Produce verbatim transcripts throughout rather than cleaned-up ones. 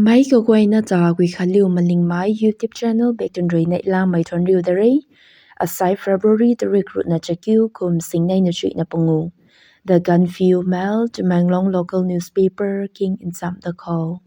Mei kaguayna ta Guikhanliu Malingmei YouTube channel baktun rui neihlamei thuanriu da re. Asai February tarik ruhna chakiu kum singnei na chuihna pangu. The Gaanphiu Mail, Tamenglong local newspaper king ncham da khou.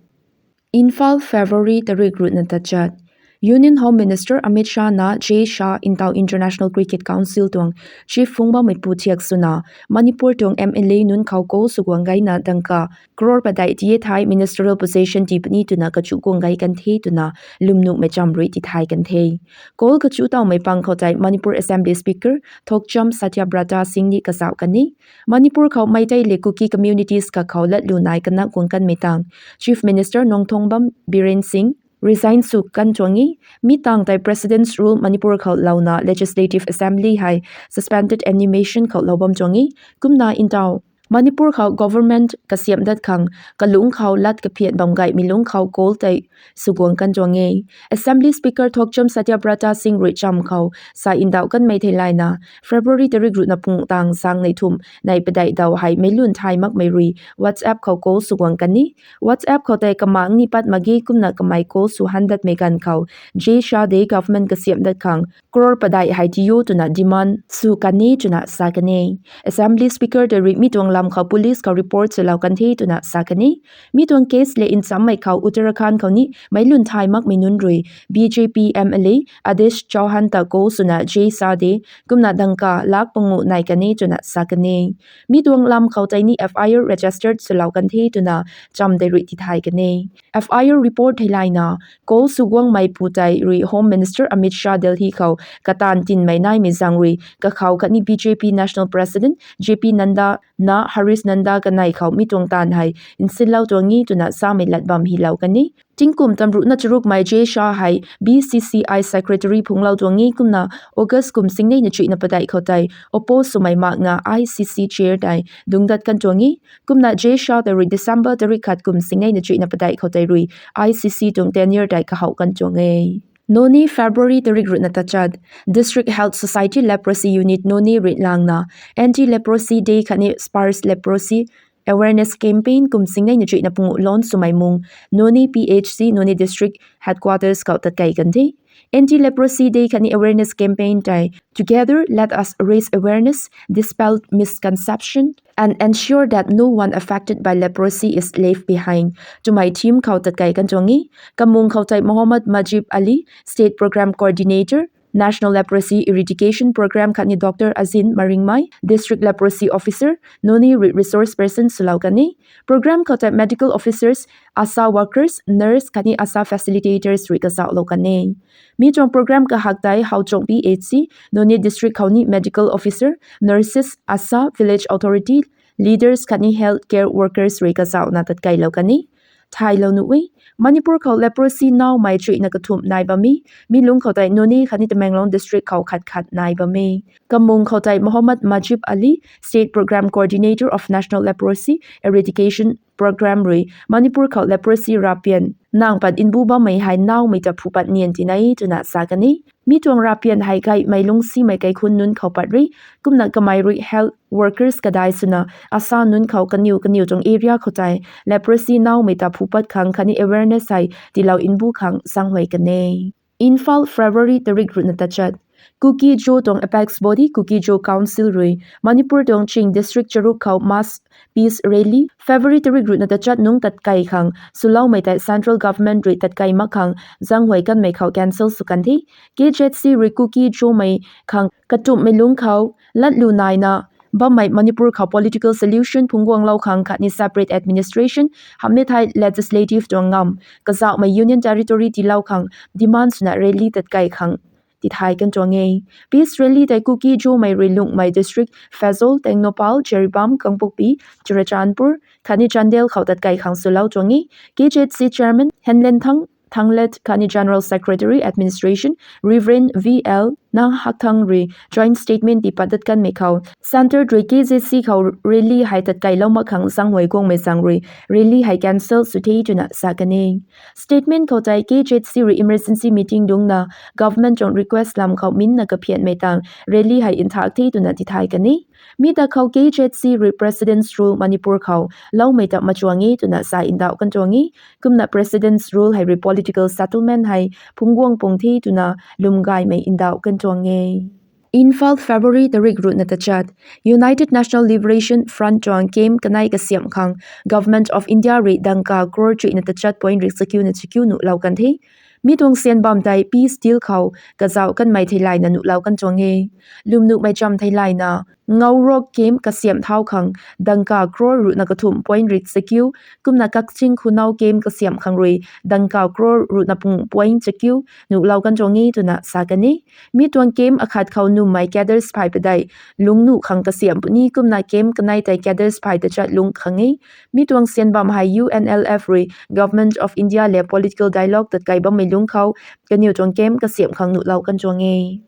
Imphal, February tarik ruhna tachat. Union Home Minister Amit Shah na Jay Shah ntaw International Cricket Council tuang chief phungc bammeipu thiak swna Manipur tuang M L A nunc khou kol sw guang gayna dangka crore padeih tiye thei ministerial possession tii puni twna kachu guang gay kan the twna lwmnuhmei cham rui tithay kan the. Kol kachu tawmei pang khou tei Manipur Assembly Speaker Thokcham Satyabrata Singh ni kazauh kan e. Manipur khou Meitei le Kuki communities kakhou latlu nai kanak guang kanmei tang Chief Minister Nongthangbam Biren Singh resign sw kan tuang e. Mi tang tei President's Rule Manipur khou louna Legislative Assembly hei suspended animation khou lou bam tuang e. Kumna ntaw Manipur khou government kasiamh dat khang kalungc khou lat kaphian bam gaymei lungc khou kol tei sw guang kan tuang e. Assembly Speaker Thokcham Satyabrata Singh rui cham khou sa ndauh kanmei theilayna February tarik ruhna pangu tang zaeng nei thumh nei padeih daw hei meic lun thay makmei rui WhatsApp khou kol sw guang kan e. WhatsApp khou tei kamang ni pat mak ge kumna kamei kol sw han datmei ganv khou Jay Shah de government kasiamh dat khang crore padeih hei tii o twna demand sw kan e twna sa kan e. Assembly Speaker tei rui mi tuang lam khou police khou report swlou kan the twna sa kan e. Mi tuang case le nchammei khou Uttarakhand khou ni meic lun thay makmei nunc rui B J P M L A Adish Chauhan ta kol swna Jay Shah de kumna dangka lak pangu nai kan e twna sa kan e. Mi tuang lam khou tei ni F I R registered swlou kan the twna cham tei rui tithay kan e. F I R report theilayna kol sw guangmeipu tei rui Home Minister Amit Shah Delhi khou kataanv tinmei naimei zaeng rui kakhou khatni B J P National President J P Nadda na Harish Nadda kanei khou mi tuang taanv hei nsinlou tuang e twna samei lat bam hylou kan e. Tingkum tamruhna charukmei Jay Shah hei B C C I Secretary phunglou tuang e kumna August kum singnei na chuihna padeih khou tei oppose swmei makna I C C chair tei dungc dat kan tuang e. Kumna Jay Shah tei rui December tarik khat kum singnei na chuihna padeih khou tei rui I C C tuang tenure tei kahouh kan tuang e. Noney, February tarik ruhna tachat. District Health Society Leprosy Unit Noney rui langna Anti Leprosy Day khatni Sparse Leprosy Awareness Campaign kum singnei na chuihna pangu launch swmei mung Noney P H C, Noney District Headquarters khou tatkei kan the. Anti Leprosy Day khatni Awareness Campaign tei Together, let us raise awareness, dispel misconception, and ensure that no one affected by leprosy is left behind twmei theme khou tatkei kan tuang e. Kamung khou tei Mohammad Majib Ali, State Programme Coordinator, National Leprosy Eradication Programme khatni Doctor Azin Maringmei, District Leprosy Officer, Noney rui resource person swlou kan e. Programme khou tei medical officers, ASHA workers, nurse khatni ASHA facilitators rui kazauhlou kan e. Mi tuang programme kahak tei Howchong P H C, Noney District khou ni medical officer, nurses, ASHA, village authority leaders khatni health care workers rui kazauhna tatkeilou kan e. Thaylou nuh e, Manipur khou leprosy nawmei chuihna kathumh nai bam e. Mi lungc khou tei Noney khatni Tamenglong District khou khat khat nai bam e. Kamung khou tei Mohammad Majib Ali, State Programme Coordinator of National Leprosy Eradication Programme rui Manipur khou leprosy ravpian nang pat nbu bammei hei nawmei ta phu pat nian tina e twna sa kan e. Mi tuang ravpian hei gaymei lungcsimei kaikhunc nunc khou pat rui, kumna kamei rui health workers kadai swna ASHA nunc khou kaniw kaniw tuang area khou tei leprosy nawmei ta phu pat khang khatni awareness hei tiilou nbu khang zaenghuay kan e. Imphal, February tarik ruhna tachat. Kuki-Zo tuang apex body Kuki-Zo Council rui Manipur tuang ching district charuk khou mass peace rally February tarik ruhna tachat nungc tatkei khang swloumei tei central government rui tatkei mak khang zaenghuay kanmei khou cancel sw kan the. K Z C rui Kuki-Zomei khang katumhmei lungc khou latlu naina bammei Manipur khou political solution phungc guanglou khang khatni separate administration hamhmei thei legislative tuang ngamv kazauhmei union territory tiilou khang demand swna rally tatkei khang tithay kan tuang e. Peace rally tei Kuki-Zomei rui lunghmei district Pherzawl, Tengnoupal, Jiribam, Kangpokpi, Churachandpur khatni Chandel khou tatkei khang swlou tuang e. K Z C chairman Henlenthang Thanglet khatni General Secretary Administration Reverend V L Nanghathang rui joint statement tiipat dat kanmei khou, centre rui K Z C khou rally hei tatkeilou mak khang zaenghuay guangmei zaeng rui rally hei cancel sw the twna sa kan e. Statement khou tei K Z C rui emergency meeting dungcna government tuang request lam khou minna kaphianmei tang rally hei nthak the twna tithay kan e. Mi ta khou K Z C rui President's Rule Manipur khou loumei ta machuang e twna sa ndauh kan tuang e. Kumna President's Rule hei rui political settlement hei phungc guang pung the twna lwm gaymei ndauh kan tuang e. Imphal, February tarik ruhna tachat. United National Liberation Front tuang camp kanei kasiamh khang Government of India rui dangka crore chuihna tachat point rik chakiuna chakiu nuhlou kan the. Mi tuang syan bam tei peace deal khou kazauh kanmei theilayna nuhlou kan tuang e. Lwmnuhmei cham theilayna, Ngaurok camp kasiamh thau khang dangka crore ruhna kathumh point rik chakiu, kumna Kakching Khunau camp kasiamh khang rui dangka crore ruhna pung point chakiu nuhlou kan tuang e twna sa kan e. Mi tuang camp akhat khou nummei cadres phay padeih lungc nuh khang kasiamh puni, kumna camp kanei tei cadres phay tachat lungc khang e. Mi tuang syan bam hei U N L F rui Government of India le political dialogue tatkai bammei lungc khou kaniw tuang camp kasiamh khang nuhlou kan tuang e.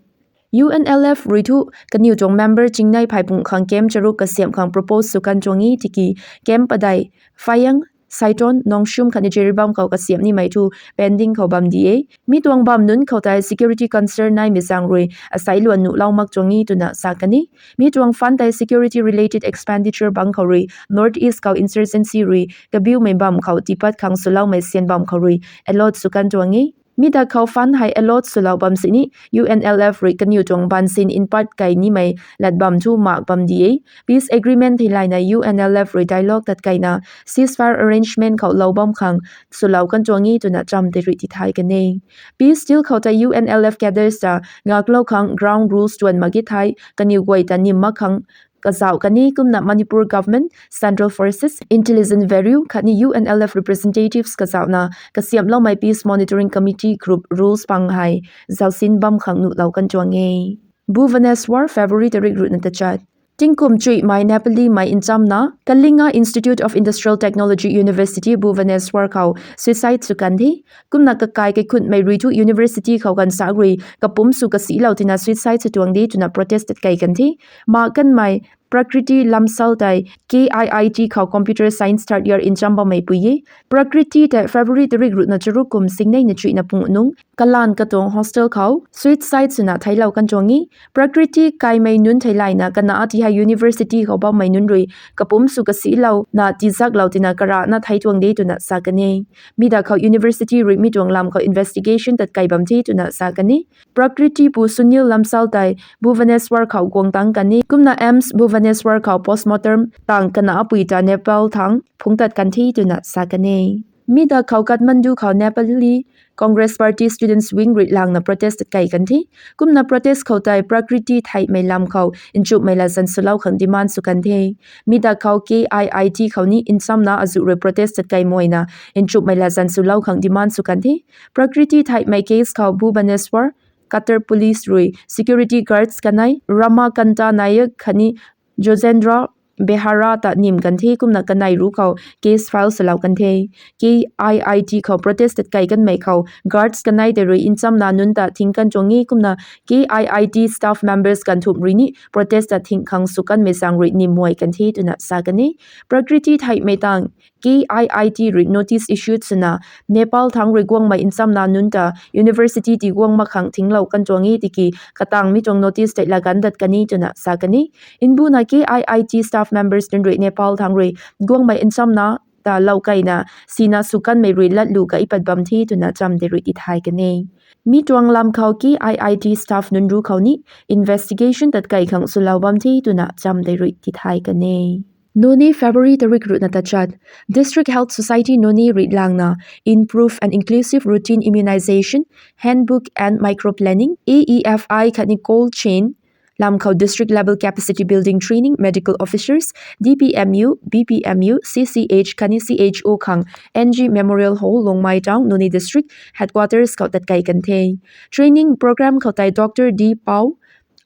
U N L F rui thu kaniw tuang member chingnei phey pung khang camp charuk kasiamh khang propose sw kan tuang e tiki camp padeih Phayang, Saiton, Nongshum khatni Jiribam khou kasiamh nimei thu pending khou bam di e. Mi tuang bam nunc khou tei security concern naimei zaeng rui asei luan nuhlou mak tuang e twna sa kan e. Mi tuang fund tei security related expenditure bang khou rui North East khou insurgency rui kabiumei bam khou tiipat khang swloumei syan bam khou rui allot sw kan tuang e. Mi ta khou fund hei allot swlou bam sini U N L F rui kaniw tuang bansin npat kai nimei lat bam thu mak bam di e. Peace agreement theilayna U N L F rui dialogue tatkaina ceasefire arrangement khou lou bam khang swlou kan tuang e twna cham tei rui tithay kan e. Peace deal khou tei U N L F cadres ta ngaklou khang ground rules tuan mak ge thei kaniw guay ta nim mak khang kazauh kan e, kumna Manipur Government, Central Forces, Intelligence Bureau khatni U N L F representatives kazauhna kasiamhloumei Peace Monitoring Committee group rules pang hei zausin bam khang nuhlou kan tuang e. Bhubaneswar, February tarik ruhna tachat. Tingkum chuihmei Nepali mei nchamna Kalinga Institute of Industrial Technology, University Bhubaneswar khou suicide sw kan the. Kumna kakai kaikhunmei rui thu university khou ganvsaekc rui kapumc sw kasilou tina suicide sw tuang de twna protest tatkei kan the. Mak kanmei Prakriti Lamsal tei K I I T khou computer science third year ncham bammei pui e. Prakriti tei February tarik ruhna charuk kum singneina chuihna pung nung kalanv katuang hostel khou suicide swna theiclou kan tuang e. Prakriti kaimei nunc theilayna kana ti hei university khou bammei nunc rui kapumc sw kasilouna tizaklou tina karana thei tuang de twna sa kan e. Mi da khou university rui mi tuang lam khou investigation tatkei bam the twna sa kan e. Prakriti pu Sunil Lamsal tei Bhubaneswar khou guang tang kan e. Kumna AIIMS Bhubaneswar khou postmortem tang kana pui ta Nepal thangc phungc tat kan the twna sa kan e. Mi da khou Kathmandu khou Nepali Congress Party Students Wing rui langna protest tatkei kan the. Kumna protest khou tei Prakriti theihmei lam khou nchumhmei latzan swlou khang demand sw kan the. Mi da khou K I I T khou ni nchamna azuh rui protest tatkei muina nchumhmei latzan swlou khang demand sw kan the. Prakriti theihmei case khou Bhubaneswar Cutter police rui security guards kanei Ramakanta Nayak khatni Jojendra Behara ta nim kan the, kumna kanei ruc khou case file swlou kan the. K I I T khou protest tatkei kanmei khou guards kanei tei rui nchamna nunc ta thing kan tuang e, kumna K I I T staff members ganvthumh rui ni protest ta thing khang sw kanmei zaeng rui nimhuay kan the twna sa kan e. Prakriti theihmei tang K I I T rui notice issued swna Nepal thangc rui guangmei nchamna nunc ta university ti guang mak khang thinglou kan tuang e tiki katang mi tuang notice tei laganv dat kan e twna sa kan e. Mbuna K I I T staff members nunc rui Nepal thangc rui guangmei nchamna ta loukeina sina sw kanmei rui latlu kaipat bam the twna cham tei rui tithay kan e. Mi tuang lam khou K I I T staff nunc ruc khou ni investigation tatkei khang swlou bam the twna cham tei rui tithay kan e. Noney, February tarik ruhna tachat. District Health Society Noney rui langna Improve and Inclusive Routine Immunization Handbook and Micro Planning, A E F I khatni Cold Chain lam khou district level capacity building training medical officers, D P M U, B P M U, C C H khatni C H O khang N G Memorial Hall, Longmai Town, Noney District Headquarters khou tatkei kan the. Training program khou tei Doctor D Pau,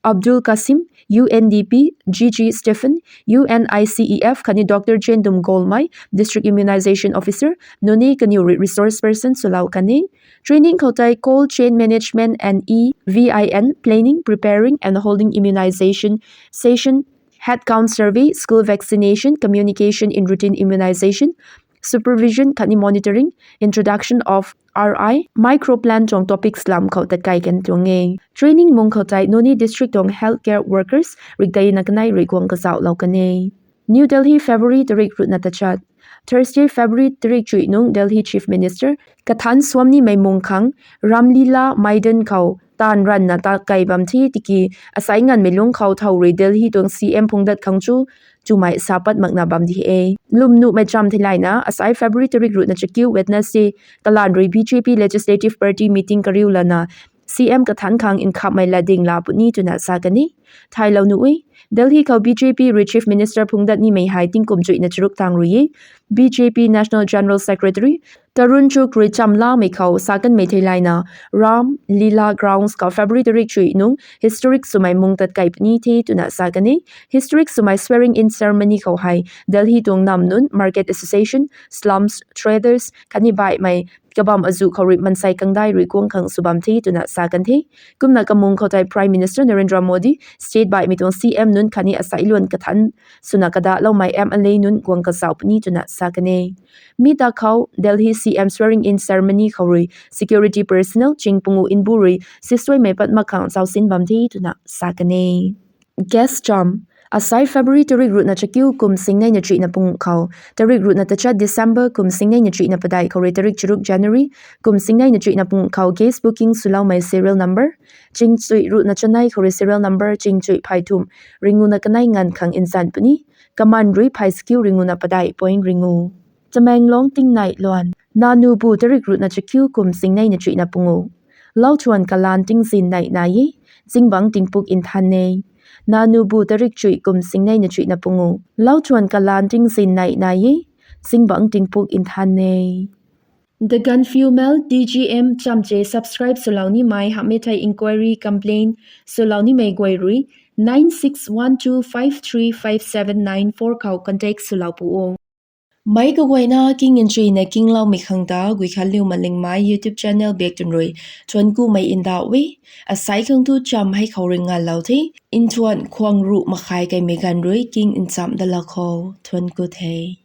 Abdul Kasim, U N D P, G G Stephen, U N I C E F khatni Doctor Chendum Golmei, District Immunization Officer, Noney kaniw rui resource person swlou kan e. Training khou tei cold chain management and E V I N planning, preparing and holding immunization session, head count survey, school vaccination, communication in routine immunization, supervision khatni monitoring, introduction of R I, micro plan tuang topics lam khou tatkai kan tuang e. Training mung khou tei Noney district tuang healthcare workers rikdeina kanei rui guang kazauhlou kan e. New Delhi, February tarik ruhna tachat. Thursday, February tarik chuih nung Delhi Chief Minister kathan suam nimei mung khang Ramlila Maidan khou taanv ranvna tatkei bam the tiki asai nganvmei lungc khou thow rui Delhi tuang C M phungc dat khang chu chumei sa pat makna bam di e. Lwm nuhmei cham theilayna asai February tarik ruhna chakiu Wednesday kalanv rui B J P Legislative Party meeting kariu lana C M kathan khang nkhamhmei latding la puni twna sa kan e. Thaylou nuh e, Delhi khou B J P rui Chief Minister phungc dat nimei hei tingkum chuihna charuk tang rui e. B J P National General Secretary Tarun Chugh rui chamlamei khou sa kanmei theilayna Ram Lila grounds khou February tarik chuih nung historic swmei mung tatkei puni the twna sa kan e. Historic swmei swearing in ceremony khou hei Delhi tuang nam nunc, market association, slums, traders khatni baihmei kabam azuh khou rui mansei kangdai rui guang khang sw bam the twna sa kan the. Kumna kamung khou tei Prime Minister Narendra Modi, state baihmei tuang C M nunc khatni asai luan kathan swna kadahloumei M L A nunc guang kazauh puni twna sa kan e. Mi ta khou Delhi C M swearing in ceremony khou rui security personnel ching pungu nbu rui sisuaimei pat mak khang zausin bam the twna sa kan e. Guest cham. Asai February tarik ruhna chakiu kum singneina chuihna pungu khou tarik ruhna tachat December kum singneina chuihna padeih khou rui tarik charuk January kum singneina chuihna pungu khou guest booking swloumei serial number chingchuih ruhna chanei khou rui serial number chingchuih phey thumh ringuna kanei nganv khang nzan puni. Kaman rui phey chakiu ringuna padeih point ringu. Tamenglong tingnei luan. Nanubu tarik ruhna chakiu kum singneina chuihna pungu. Lauthuan kalan tingzin nei nai e, zingbangc tingpuk nthan e. Nanubu tarik chuih kum singneina chuihna pungu. Lauthuan kalan tingzin nei nai e, zingbangc tingpuk nthan e. The Gaanphiu Mail, D G M chamche subscribe swlou nimei hamhmei thei inquiry complaint swlou nimei guay rui nine six one two five three five seven nine four khou contact swlou pu o. Meic kaguayna king nchuina kingloumei khang ta Guikhanliu Malingmei YouTube channel biak twn rui thuanc kumei ndauh e. Asai khang tu cham hei khou rui ngalou the. Nthuan khwang ruh makhai kaimei ganv rui king nchamh dalou khou thuanc ku the.